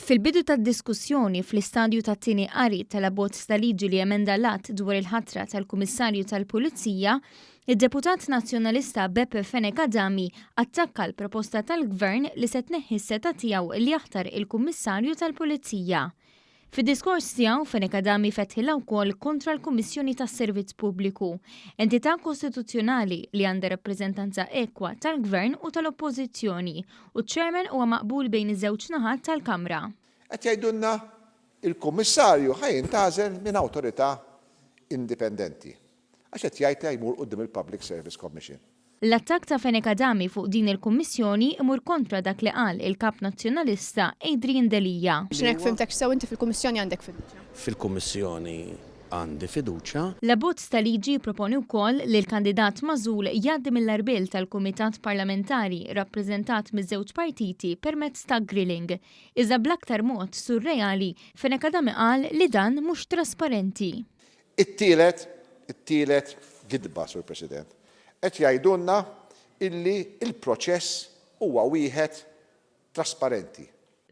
Fil-bidu tad-diskussjoni fl-istadju tat-tieni qari tal-abbozz ta' liġi li jemenda l-Att dwar il-ħatra tal-Kummissarju tal-Pulizija, id-deputat Nazzjonalista Beppe Fenech Adami attakka l-proposta tal-Gvern li se tneħħi s-setgħa tiegħu li jaħtar il-Kummissarju tal-Pulizija. Fid-diskors tiegħu, Fenech Adami fetħilha wkoll kontra l-Kummissjoni tas-Servizz Pubbliku, entità kostituzzjonali li għandha rappreżentanza ekwa tal-Gvern u tal-Oppożizzjoni u ċ-Chairman huwa maqbul bejn iż-żewġ naħat tal-Kamra. Qed jgħidulna il-Kummissarju ħa jintgħażel minn awtorità indipendenti. Għax qed jgħid li ħa jmur quddiem il-Public Service Commission. L-attakk ta' Fenech Adami fuq din il-Kummissjoni imur kontra dak li qal il-Kap Nazzjonalista Adrian Delia. Biex hekk fhimtek sew inti fil-Kummissjoni għandek fiduċja? Fil-Kummissjoni għandi fiduċja. L-abbozz ta' liġi jipproponi wkoll li l-kandidat magħżul jgħaddi mill-għarbiel tal-Kumitat Parlamentari rappreżentat miż-żewġ partiti permezz ta' grilling. Iżda bl-aktar mod surreali, Fenech Adami qal li dan mhux trasparenti. It-tielet, it-tielet gidba, Sur President. Qed jgħidulna illi l-proċess huwa wieħed trasparenti.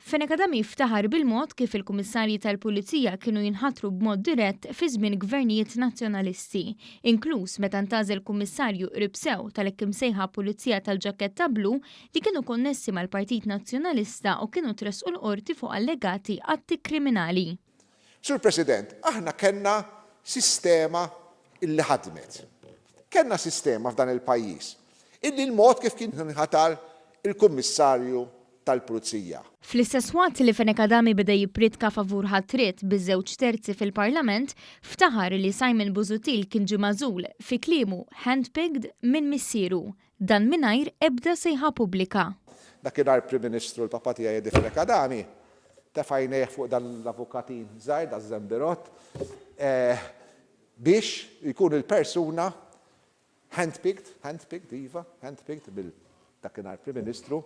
Fenech Adami ftaħar bil-mod kif il-Kummissarji tal-Pulizija kienu jinħatru b'mod dirett fi żmien gvernijiet Nazzjonalisti, inkluż meta ntgħażel Kummissarju qrib sew tal-hekk imsejħa Pulizija tal-Ġakketta Blu li kienu konnessi mal-Partit Nazzjonalista u kienu tressqu l-Qorti fuq allegati atti kriminali. Sur President, aħna kellna sistema illi ħadmet. Kellna sistema f'dan il-pajjiż illi l-mod kif kien jinħatar il-Kummissarju tal-Pulizija. Fl-istess waqt li Fenech Adami beda jippriedka favur ħatriet biż-żewġ terzi fil-Parlament, ftaħar li Simon Busuttil kien ġie magħżul, fi kliemu, handpicked, minn missieru. Dan mingħajr ebda sejħa pubblika. Dakinhar Prim Ministru l-papa tiegħi Eddie Fenech Adami tefa' għajnejh fuq dan l-avukatin żgħir, daż-żembirott, biex jkun il-persuna handpicked, handpicked, iva, handpicked mill dakinhar Prim Ministru.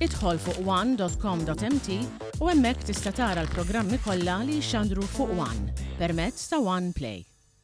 Idħol fuq one dot com dot mt u hemmhekk tista' tara l-programmi kollha li jixxandru fuq one permezz ta' One Play.